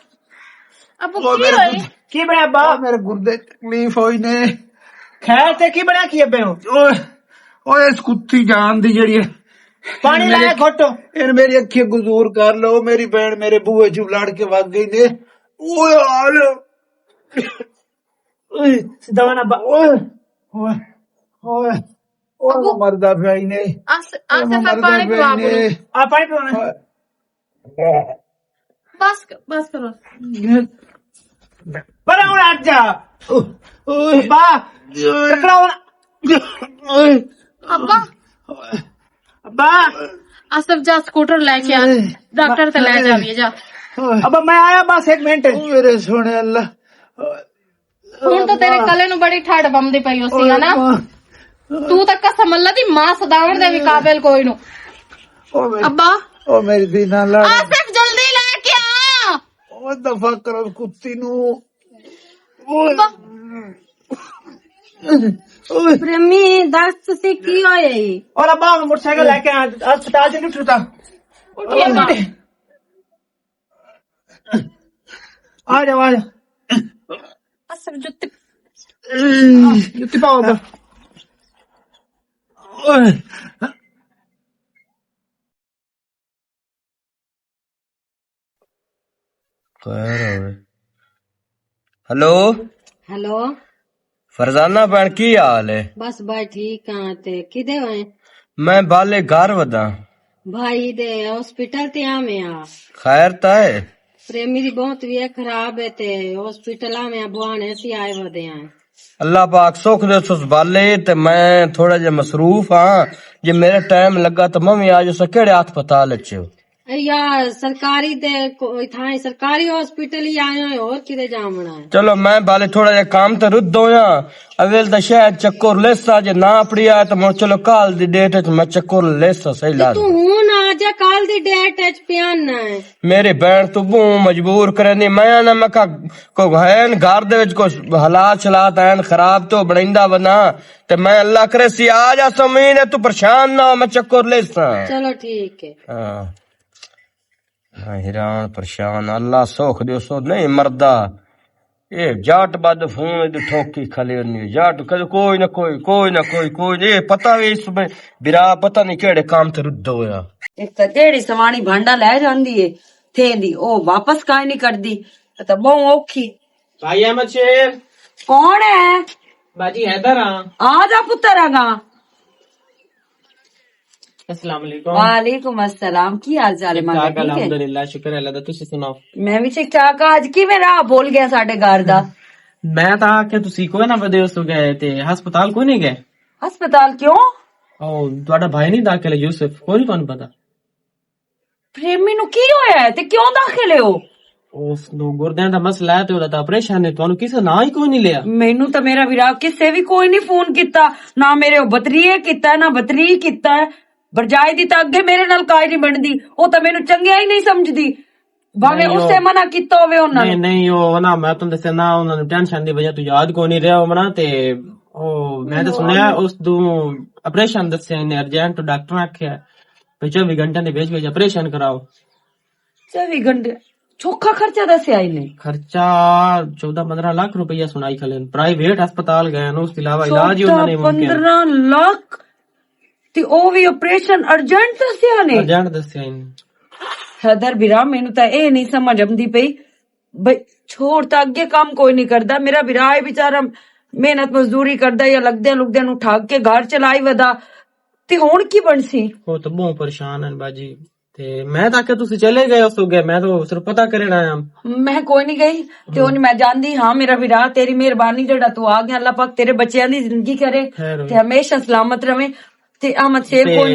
ابو، او کی میرے ہوئے؟ گردے، کی بنیا ابا؟ او میرے گردے تکلیف ہوئی نے۔ خیر تے کی بنیا کی ابے ہو؟ اوئے، اوئے اس کتی جان دی جڑی ہے۔ پانی لایا گھٹو۔ ان میری اکھیں گزور کر لو، میری بہن میرے بوئے جو لڑ کے وگ گئی نے۔ اوئے حال۔ اوئے، سدھا ہونا با-، اوئے، اوئے، اوئے، اوئے، ابو۔ مردا پیا ہی نے۔ آس-، آصف، اوئے، مردا پانی پیا پوا ہی نے۔ بولو۔ آ، پانی پیونا۔ اوئے۔ بس ک-، بس کرو۔ پر ہن ہٹ جا۔ اوئے۔ با، ٹکراؤ نا۔ اوئے۔ ابا۔ ابا۔ آصف جا سکوٹر لے کے آ۔ اوئے۔ ڈاکٹر تے لے جاویے جا۔ اوئے۔ ابا میں آیا بس ایک منٹ۔ میرے سونے اللہ۔ ہن تاں تیرے کلے نوں بڑی ٹھاڈ بمدی پئی ہوسی ہے نا؟ تو تاں قسم اللہ دی ماں سداون دے بھی قابل کوئی نو۔ او میری، ابا۔ او میری دینا لڑ۔ آصف جلدی لے کے آ۔ او دفعہ کرو کتی نو۔ او۔ ابا۔ او۔ پریمی، دس تسی کی ہوئے؟ اور ابا موٹر سائیکل لے کے آ، اسپتال سے نہیں اٹھتا۔ اٹھیے ابا۔ آ جاؤ، آ جاؤ۔ اصل جُتی، جُتی پاؤ بس۔ خیر ہوئے۔ ہیلو۔ ہیلو۔ فرزانہ بھن، کی حال ہے؟ بس بھائی ٹھیک ہاں، تے کدے ہوئے؟ میں بالے گھر ودا۔ بھائی دے ہاسپٹل تے آویں آ۔ خیر تا ہے؟ پریمی دی بہت طبیعت خراب ہے تے ہاسپٹل آویں آ، بوانے اسی آئے ودے آں۔ اللہ پاک سکھ دے سس بالے، تے میں تھوڑا جہا مصروف ہاں، جے میرا ٹائم لگا تے میں وی آ جسا۔ کیڑے ہسپتال اچ؟ اے یار، سرکاری دے کو-، اتھاں سرکاری ہاسپٹل ہی آئے ہوئے، اور کدے جاونا ہے؟ چلو، میں بالے تھوڑا جہا کام تے رد ہویا۔ اول تے شہر چکر لیسا، جے نہ اپڑیا تے مڑ چلو کال دی ڈیٹ اچ میں چکر لیسا، صحیح تے لال۔ تو ہن آ جا، کال دی ڈیٹ اچ پیانا ہے۔ میرے بہن تو بہوں مجبور کرنی، میں نہ میں کہا کوئی ہے نا گھر دے وچ کوئی حالات شلات ہیں خراب تو بنائندا ونا، تے میں اللہ کرے سی آ جا سمین، تو پریشان نہ ہو، میں چکر لیسا۔ چلو ٹھیک ہے۔ ہاں۔ ہاں، حیران پریشان، اللہ سوکھ دے سو نہیں مردا۔ اے جاٹ بد فون دے ٹھوکی کھلے نہیں، جاٹ کدے کوئی نہ کوئی، کوئی نہ کوئی، کوئی نہیں۔ اے پتہ وی اس میں برا پتہ نہیں کیڑے کام تے رد ہویا۔ ایک تے جیڑی سوانی بھانڈا لے جاندی ہے، تھے دی او واپس کائیں نہیں کردی، تے بہوں اوکھی۔ بھائی احمد شیر۔ کون ہے؟ باجی حیدر ہاں۔ آ جا پتر اگاں۔ السلام علیکم۔ وعلیکم السلام، کی حال چال ہے؟ ٹھیک ٹھاک، الحمدللہ، شکر ہے اللہ دا، تسی سناؤ؟ میں بھی ٹھیک ٹھاک ہاں۔ اج کی میں راہ بھول گیا ساڈے گھر دا؟ میں تاں آکھیا تسی کوئی نہ ودے اس گئے تے ہسپتال کوئی نہیں گئے؟ ہسپتال کیوں؟ او، تہاڈا بھائی نہیں داخل ہے یوسف، کوئی نہیں تانوں پتہ؟ پریمی نو کی ہویا ہے تے کیوں داخل ہے او؟ اس نو گردیاں دا مسئلہ ہے تے اودا تاں آپریشن ہے، تانوں کسے نہ ہی کوئی نہیں لیا۔ مینوں تاں میرا ویرا کسے بھی کوئی نہیں فون کیتا، نہ میرے او بتریے کیتا ہے، نہ بتری کیتا ہے۔ ورجائے دی تاں اگے میرے نال کاج نہیں بنتی، وہ تاں مینوں چنگیا ہی نہیں سمجھدی، بھاویں نہیں، اس تے منع کیتا ہوئے انہاں نے۔ نہیں، نہیں، وہ نا، میں تمہیں دسیا نا، انہاں نے ٹینشن دی وجہ تو یاد کوئی نہیں رہا ہونا۔ تے او میں تو سنیا اس دو آپریشن دسیا نے، ارجنٹ ڈاکٹر آکھیا، پچھلے وی گھنٹے دے وچ وچ آپریشن کراؤ۔ چوبی گھنٹے؟ چوکھا خرچہ دسیا ہی نہیں۔ خرچہ چودہ پندرہ لاکھ روپیہ سنائی کھلے، پرائیویٹ ہسپتال گئے نے، اس کے علاوہ علاج ہی انہاں نے ممکن۔ پندرہ لاکھ؟ تے او وی آپریشن ارجنٹ دسیا نے؟ ارجنٹ دسیا ہی نہیں۔ حیدر برا، مینوں تاں اے نہیں سمجھ آندی پئی، بھئی، چھوڑ تاں اگے کام کوئی نہیں کردا۔ میرا برا اے بیچارہ محنت مزدوری کردا یا لگدے لگدے نوں ٹھگ کے گھر چلائی ودا، تے ہن کی بنسی؟ وہ تو بہت پریشان ہیں باجی۔ تے میں تاں کہ تسی چلے گئے اس گئے، میں تو صرف پتہ کرن آیا۔ میں کوئی نہیں گئی، تے ہن میں جاندی ہاں۔ میرا برا، تیری مہربانی جڑا تو آ گیا۔ اللہ پاک تیرے بچیاں دی زندگی کرے تے ہمیشہ سلامت رہے۔ تے احمد شیر کون؟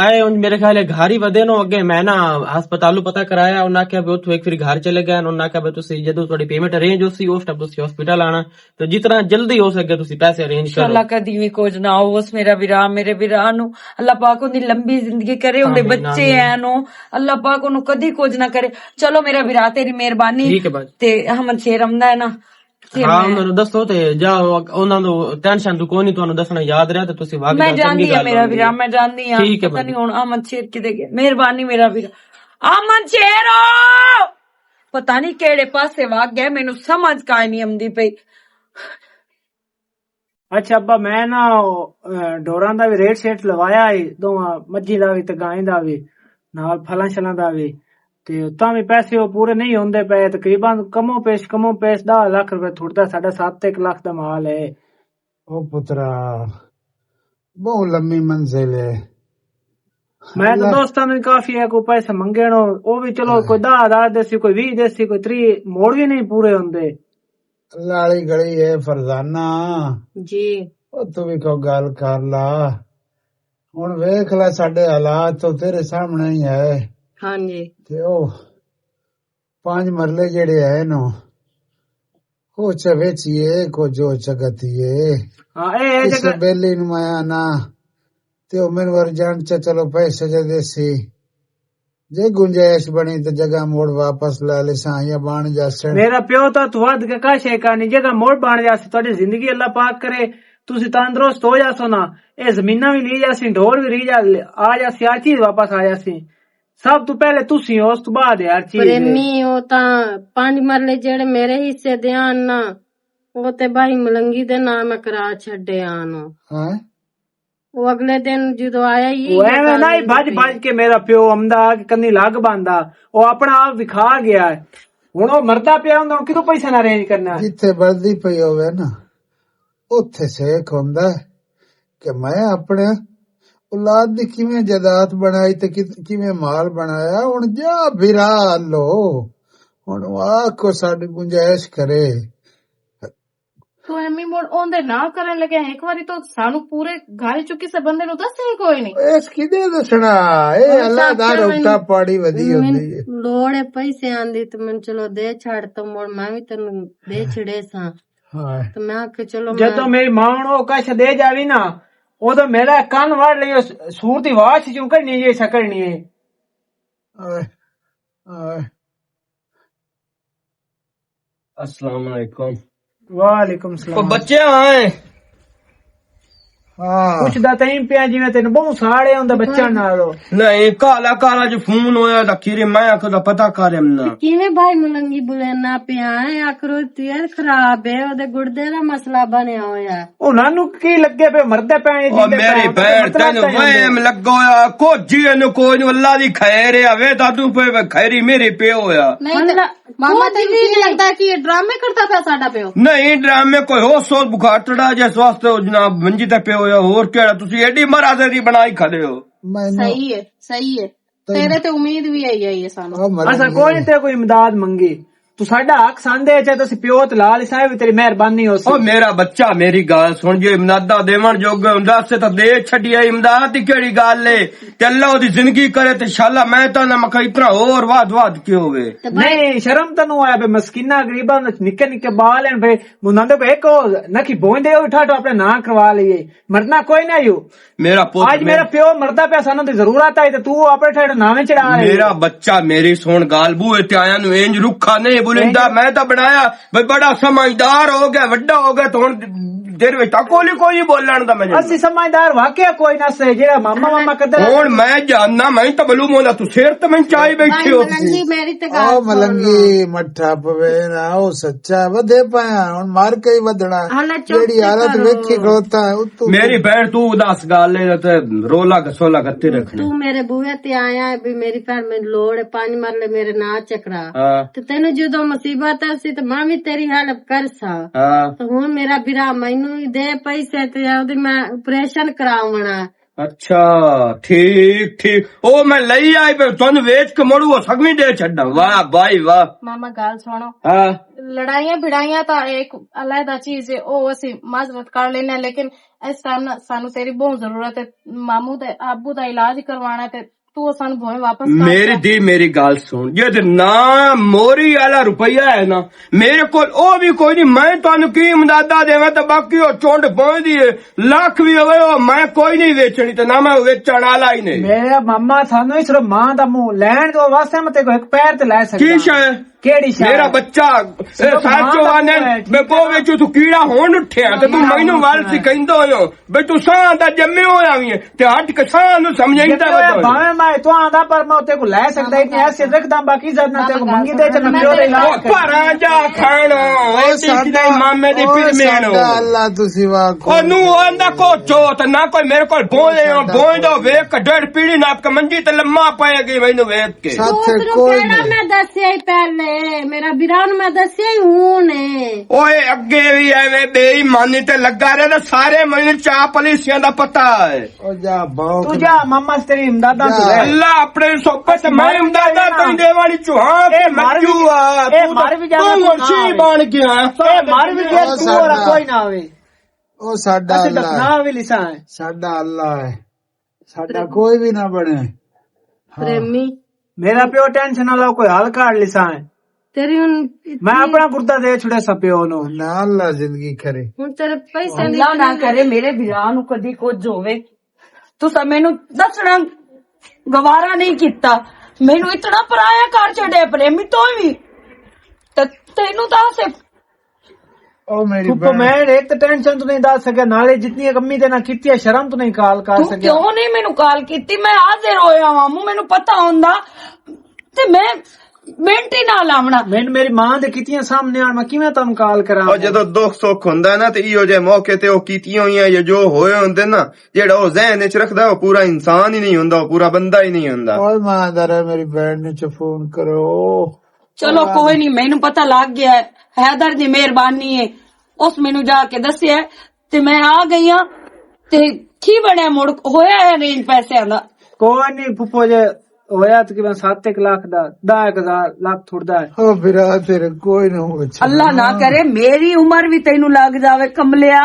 آئے ان میرے خیال ہے گھر ہی ودے نو۔ اگے میں نا ہسپتالوں پتہ کرایا، انہاں کہا بھی اتھوں ایک پھر گھر چلے گئے، انہاں کہا بھی تسی جدوں تہاڈی پیمنٹ ارینج ہوسی، اس ٹائم تسی ہسپتال آنا، تو جتنا جلدی ہو سکے تسی پیسے ارینج کرو۔ اللہ کدی وی کچھ نہ ہو اس میرا ویرا، میرے ویرا نو اللہ پاک ان دی لمبی زندگی کرے، ان دے بچے ہیں نو اللہ پاک انہوں کدی کچھ نہ کرے۔ چلو میرا ویرا، تیری مہربانی۔ ٹھیک ہے بھائی۔ تے احمد شیر آمدا ہے نا، ہاں، انہاں نوں دسو تے جا، انہاں نوں ٹینشن تو کوئی نہیں، تانوں دسنا یاد رہیا تے تسی واقعی میں جاندی ہاں میرا ویرا، میں جاندی ہاں۔ ٹھیک ہے پتہ بھائی۔ نہیں ہن احمد شیر کدے گیا۔ مہربانی میرا ویرا۔ احمد شیر! پتہ نہیں کیڑے پاسے واگ گئے، مینوں سمجھ کائے نہیں آمدی پئی۔ اچھا ابا، میں نا، او، اے، ڈوراں دا وی ریٹ شیٹ لوایا ہے، دوواں مجھی دا وی تے گائیں دا وی، نال پھلاں شلاں دا وی۔ تے تاں وی پیسے او پورے نہیں ہوندے پئے، تقریباً کمو پیش، کمو پیش دہ لاکھ روپے تھوڑدا، ساڈا ست ایک لاکھ دا مال ہے۔ او پترا، بہت لمبی منزل ہے۔ میں تو دوستاں نے کافی ہے، کوئی پیسے منگے نو، او بھی چلو کوئی دہ ہزار دیسی، کوئی ویہہ دیسی، کوئی تریہہ، موڑ بھی نہیں پورے ہوندے۔ اللہ والی گلی ہے فرزانہ۔ جی۔ او تو بھی کوئی گل کر لا۔ ہن ویکھ لے ساڈے حالات تو تیرے سامنے ہی ہے۔ ہاں جی۔ تے او پانچ مرلے جڑے ہے نو، او چا ویچیے، کو جو چا گتیے۔ ہاں، اے، اے کسے جگہ بیلی نو آیا نا، تے او مینوں ارجنٹ چا چلو پیسے دے دیسی۔ جے گنجائش بنی تے جگہ موڑ واپس لے لے ساں یا بن جاسن۔ میرا پیو تاں تو ودھ کے کش ہے کانی، جگہ موڑ بن جاسی، تہاڈی زندگی اللہ پاک کرے، تسی تندرست ہو جاسو نا، اے زمیناں وی لی جاسی، ڈھور وی ری جا، آ جاسی، ہر چیز واپس آ جاسی۔ سب تو پہلے تسی ہو، اس تو بعد ہر چیز ہے۔ پریمی، او تاں پنج مرلے جڑے میرے حصے دے آن نا، او تے بھائی ملنگی دے نام میں کرا چھڈے آن۔ ہاں۔ او اگلے دن جدوں آیا ہی، او ایویں نہ ہی بھج بھج کے میرا پیو آمدا کہ کنی لگ باندا، او اپنا آپ وکھا گیا ہے۔ ہن او مردا پیا ہوندا، ہن کدوں پیسے نہ ارینج کرنا؟ جتھے بلدی پئی ہووے نا، اوتھے سیکھ ہوندا ہے کہ میں اپنے اولاد دی کیویں جائیداد بنائی تے کت-، کیویں مال بنایا۔ ہن جا بھرا لو، ہن آ کو ساڈی گنجائش کرے۔ تو ایمی مڑ اوندے نہ کرن لگے، ایک واری تو سانو پورے گھر چ کسے بندے نو دسے ہی کوئی نہیں۔ اس کدے دسنا؟ اے ہن اللہ دا سچ رختا مین-، پاڑی ودی مین ہوندی ہے۔ لوڑ ہے پیسے آندی تے من چلو دے چھڑ، تو مڑ میں وی تینوں دے چھڑے ساں۔ ہاں۔ تے میں آکھیا چلو میں جدوں میری ماں ہن او کش دے جاوی نا، اودوں میرا کن وڑ لئی، اس سور دی واچ چوں کڈنی جی سکڑنی ہے۔ آئے، آئے۔ السلام علیکم۔ وعلیکم السلام۔ او بچے آئے۔ ہاں۔ پوچھدا تئیں پیا جویں تینوں بہوں ساڑے ہوندا بچہ نال۔ نہیں، کالا کالا جو فون ہویا لکھی رے، میں آکھدا پتہ کر امنا۔ کیویں بھائی ملنگی بولینا پیا ہے؟ آخر او تیر خراب ہے، او دے گردے دا مسئلہ بنیا ہویا ہے۔ انہاں نوں کی لگے پے مردے پے، او جیندے میری پے، بہن، مطلب تینوں تینوں وہم لگا ہویا، کچھ جی اینوں کوئی نوں، اللہ دی خیر ہے، اوے تانوں پے خیری میرے پے ہویا۔ نہیں تے اللہ ماما، کچھ تینوں بھی کی نہیں۔ لگدا کہ یہ ڈرامے کردا پیا ساڈا پیو؟ نہیں، ڈرامے کوئی ہو سو بخار چڑھا جس واسطے او جناب منجی تے پے ہویا، ہور کیڑا تسی ایڈی مہاراجے دی بنائی کھڑے ہو؟ میں نہ صحیح ہے، صحیح ہے۔ تیرے تے امید بھی آئی، آئی ہے سانو۔ آ مرض اساں نہیں کوئی ہے۔ تے کوئی امداد منگی، تو ساڈا حق ساندے، چاہے تسی پیو تے لال حساب وی تیری مہربانی ہو سی۔ او میرا بچہ، میری گل سن، جے امداداں دیون جوگے ہوندا، اسے تاں دے چھڈیا۔ امداد دی کیڑی گل اے؟ تے اللہ دی زندگی کرے تے انشاءاللہ میں تاں نہ مکھا اتنا ہور واد واد کیوں ہوے۔ تے بھائی نہیں، شرم تانوں آیا پے، مسکیناں غریباں دے نکے نکے بال ہن پے، انہاں دے کوئی ایک او نہ کی بوئیں دے، او ٹھاٹھو اپنے ناں کروا لئیے۔ مرنا کوئی نہ یو۔ میرا پوت، اج میں میرا پیو مردا پیا، سانوں دی ضرورت آئی تے تو اپنے ٹھاٹھو ناویں چڑھا رہے۔ میرا بچہ، میری سن گال، بوئے تے آیا نو انج رکھا نہیں بولیندا، میں تاں بنایا بھئی بڑا سمجھدار ہو گیا، وڈا ہو گیا، تے ہن دیر وچ تاں کولی کوئی بولن دا میں اسی سمجھدار واقعہ کوئی نہ سے، جیڑا ماما ماما قدر ہن میں جاننا، میں تاں بلو مولا تو سر تے میں چائی بیٹھے ہو۔ ملنگی، میری تے گل او سن۔ ملنگی مٹھا پوے نا، او سچا ودے پایا، ہن مر کے ہی ودنا۔ ہاں، نہ چپ جیڑی تے حالت کرو۔ ویکھی کھلوتا ہے، اتو میری بہن، تو اداس گل ہے تے رولا گسولا کرتے رکھنا۔ تو میرے بوہے تے آیا ہے بھی میری بہن مینوں لوڑ ہے، پانی مر لے میرے ناں چکرا۔ ہاں۔ تے تینوں جدوں مصیبت آسی تے میں وی تیری ہیلپ کر سا۔ ہاں۔ تے ہن میرا بھرا مینوں وی دے پیسے تے اودی میں آپریشن کراونا۔ اچھا، ٹھیک، ٹھیک۔ او میں لئی آئی پہ تن ویچ کے مڑو او سگویں دے چھڈا۔ واہ بھائی واہ۔ ماما گل سنو۔ ہاں۔ لڑائیاں بھڑائیاں تا ایک علیحدہ چیز ہے، او اسی معذرت کر لینے، لیکن اس ٹائم نا سانو تیری بہت ضرورت ہے۔ مامو تے ابو دا علاج کروانا تے تو سانو بھویں واپس کر میری دے۔ دی میری گل سن، جے تے نہ موری والا روپیہ ہے نا میرے کول، او بھی کوئی نہیں۔ میں تانوں کی امدادہ دیواں تے باقی او چونڈ پہنچ دی ہے، لکھ بھی ہوئے، او میں کوئی نہیں ویچنی تے نہ میں ویچن والا ہی نہیں۔ میرا ماما، سانو ہی صرف ماں دا منہ لین دو واسطے میں تے کو ایک پیر تے لے سکدا۔ کی شے؟ کیڑی شے؟ میرا بچہ، اے صرف سچ ماں دا وانے، منہ ہے، میں ٹھیک ہے کو نا؟ وچ تو کیڑا ہون اٹھیا تے تو مینوں ول سکھیندا ہویا۔ بے تو ساں دا جمے ہویا وی ہے، تے ہٹ کے ساں نوں سمجھائیں تے جمے ہویا بھاویں میں تو آندا، پر میں تے کو لے سکدا ہی نہیں، ایسے رکھدا، باقی عزت نہ تے کو منگی دے، تے میں پیو دے علاج او کر۔ گھراں جا کھانا، او ایسی ساڈا، مامے دی او پیر مینو۔ ساڈا اللہ تسی واہ او نو آندا کو چوت، نہ کوئی میرے کول بوئے ہو، بوئے دو، ویکھ کے ڈیڑھ پیڑھی ناپ کے منجی تے لما پائے گئی، مینوں ویکھ کے۔ ساتھ دوست نوں کوئی کہڑا نہیں۔ میں دسیا ہی پہلے، میرا برا نوں میں دسیا ہی ہوں نے۔ اوئے اگے وی ایویں بے ایمانی تے لگا رہے تے سارے مینوں چا پالیسیاں دا پتہ ہے۔ او جا باو تو جا ماما تیری امداداں تو جا۔ رہ۔ اللہ اپنے صحبت میں امداداں تو ہی دیوانی چوہاں اے تے مر مجو بھی، آ، اے تو مر بھی جانا تو تو نہ مرشی آوے۔ بن گیا۔ اے مر بھی گیا او تو اور ساڈا۔ کوئی نہ آوے۔ او ساڈا اسے اللہ دفنا ہے۔ بھی لسا ہے۔ ساڈا اللہ ہے۔ ساڈا کوئی بھی نہ بنے۔ ہاں۔ پریمی۔ میرا پیو ٹینشن نہ لو، کوئی حل کر لسا ہے۔ تیری ہن اتنی میں اپنا گردہ دے چھڑے سا پیو نو۔ نہ اللہ زندگی کرے۔ ہن تیرے پیسے اللہ نہ کرے میرے بھرا نو کدی کچھ ہووے۔ تساں مینوں دسنا گوارا نہیں کیتا۔ مینوں اتنا پرایا کر چھڈے پریمی تو بھی۔ تے تینوں دس او میری پھپھو، بہن۔ میں ایک تو ٹینشن تو نہیں دس سکیا، نالے جتنی کمی تے نہ کیتی ہے، شرم تو نہیں کال کر تو سکیا۔ کیوں نہیں مینوں کال کیتی؟ میں حاضر ہویا واں، موں مینوں پتہ ہوندا تے میں منٹ ہی نہ لاونا۔ میں میری ماں دے کیتیاں سامنے آن، میں کیویں تانوں کال کراں؟ او جدوں دکھ سکھ ہوندا ہے نا، تے ایہو جے موقع تے او کیتیاں ہوئیاں یا جو ہوئے ہوندے نا، جیڑا او ذہن وچ رکھدا، او پورا انسان ہی نہیں ہوندا، او پورا بندہ ہی نہیں ہوندا۔ اوئے ماں دا رہے، میری بہن نوں چ فون کرو۔ چلو کوئی نہیں، مینوں پتہ لگ گیا ہے، حیدر دی مہربانی ہے، اس مینوں جا کے دسیا ہے، تے میں آ گئی ہاں۔ تے کی بنیا مڑ، ہویا ہے رینج پیسے آندا؟ کوئی نہیں پھپھو جے، ہویا تقریباً ست ایک لاکھ دا، دہ ایک ہزار لاکھ تھوڑدا ہے۔ او بھرا تیرے کوئی نہ ہوے۔ اللہ نہ کرے میری عمر بھی تینوں لگ جاوے کملیا۔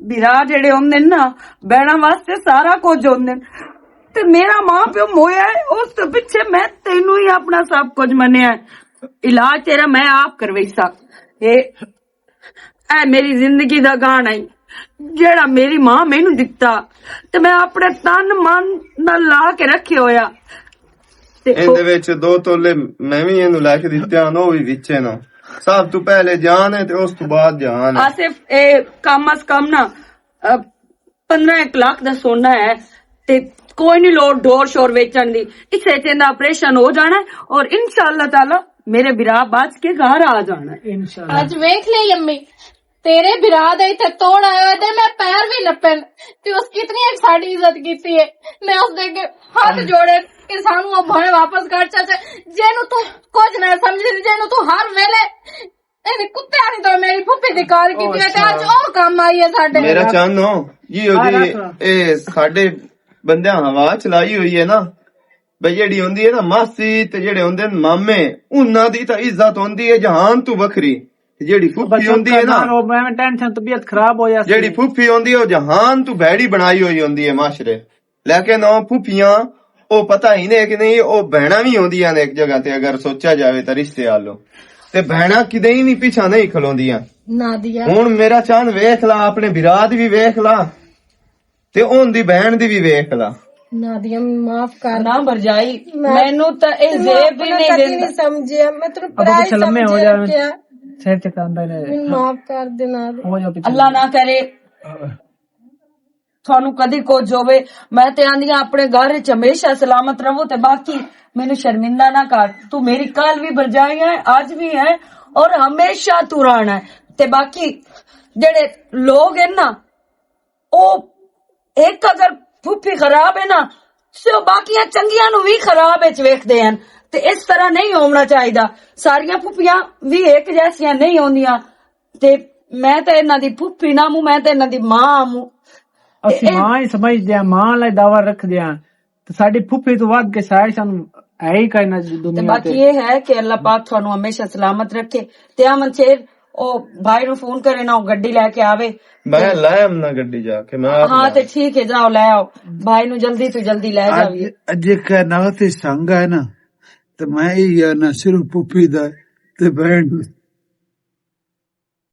بھرا جڑے ہوندے نے نا، بہناں واسطے سارا کچھ ہوندے نے۔ تے میرا ماں پیو مویا ہے، اس تو پیچھے میں تینوں ہی اپنا سب کچھ منیا ہے۔ علاج تیرا میں آپ کرویسا۔ اے، اے میری زندگی دا گانا ہی، جڑا میری ماں مینوں دتا، تے میں اپنے تن من نال لا کے رکھے ہویا۔ تے ان دے وچ دو تولے میں وی اینوں لے کے دتے ہن، او وی وچ ہے نا۔ سب تو پہلے جان ہے تے اس تو بعد جان ہے۔ آصف، اے کم از کم نا، اے، پندرہ ایک لاکھ دا سونا ہے، تے کوئی نہیں لوڑ ڈور شور ویچن دی۔ اس وچ ایندا آپریشن ہو جانا ہے اور انشاءاللہ تعالی میرے بھرا بچ کے گھر آ جانا ہے۔ انشاءاللہ۔ اج ویکھ لئی امی، تیرے بھرا دے تے توڑ آیا تے میں پیر وی نپن۔ تے اس کتنی ایک ساڈی عزت کیتی ہے۔ میں اس دے اگے ہاتھ جوڑے کہ سانو او بھویں واپس کر چل تے جینوں تو کچھ نہ سمجھدی، جینوں تو ہر ویلے اے کتے آنی تو میری پھپھی دی کال کیتی ہے تے اج او کم آئی ہے ساڈے۔ میرا چانو، یہ ہو جی، اے ساڈے بندیاں ہوا چلائی ہوئی ہے نا، بھئی، جیڑی ہوندی ہے نا ماسی تے جیڑے ہوندے نے مامے، انہاں دی تاں عزت ہوندی ہے جہان تو وکھری۔ تے جیڑی پھوپھی ہوندی ہے نا، میں ٹینشن، طبیعت خراب ہو جاسی۔ جیڑی پھوپھی ہوندی ہے، او جہان تو بھیڑی بنائی ہوئی ہوندی ہے معاشرے۔ لیکن او پھوپھیاں، او پتہ ہی نہیں کہ نہیں، او بہناں وی ہوندیاں نے ایک جگہ تے، اگر سوچا جاوے تاں رشتے والوں۔ تے بہناں کدے ہی نہیں پیچھا نہیں کھلوندیاں۔ نادیہ۔ ہن میرا چاند ویکھ لا، اپنے برا دی وی ویکھ لا، تے اون دی بہن دی وی ویکھ لا۔ نادیہ، معاف کر۔ نہ بھرجائی، میں، مینوں تاں اے زیب وی نہیں دیندا۔ سمجھیا، میں تینوں ابو پرائے سلمے ہو سمجھیا جاوے۔ کیا؟ سر چکاندے نے۔ مینوں معاف کر دے نادیہ۔ ہو جاؤ پیچھے۔ اللہ نہ کرے۔ تھانوں کدی کچھ ہووے، میں تے آندی ہاں اپنے گھر وچ ہمیشہ سلامت رہو، تے باقی مینوں شرمندہ نہ کر۔ تو میری کل وی بھرجائی ہے، اج وی ہے، اور ہمیشہ تو رہنا ہے۔ تے باقی جڑے لوگ ہیں نا، او ایک اگر پھوپھی خراب ہے نا، تے او باقیاں چنگیاں نو وی خراب وچ ویکھدے ہیں۔ تے اس طرح نہیں ہونا چاہیدا۔ ساریاں پھوپھیاں وی ایک جیسیاں نہیں ہوندیاں۔ تے میں تے انہاں دی پھوپھی نہ موں، میں تے انہاں دی ماں موں۔ اسی اے، اے ماں ہی سمجھدے آں، ماں لئی دعویٰ رکھدے آں۔ تے ساڈی پھوپھی تو ود کے شاید سانوں ہے ہی کوئی نہ دنیا تے۔ باقی اے ہے کہ اللہ پاک تھانوں ہمیشہ سلامت رکھے۔ تے امن شیر، او بھائی نوں فون کرے نا، او گڈی لے کے آوے۔ میں لے آمنا گڈی جا کے، میں آپ ہاں، تے ٹھیک ہے، جاؤ لے آؤ۔ بھائی نوں جلدی تو جلدی لے جاویے۔ اجے کہنا تے سنگ ہے نا، تے میں یہ نہ صرف پھوپھی دا، تے بہن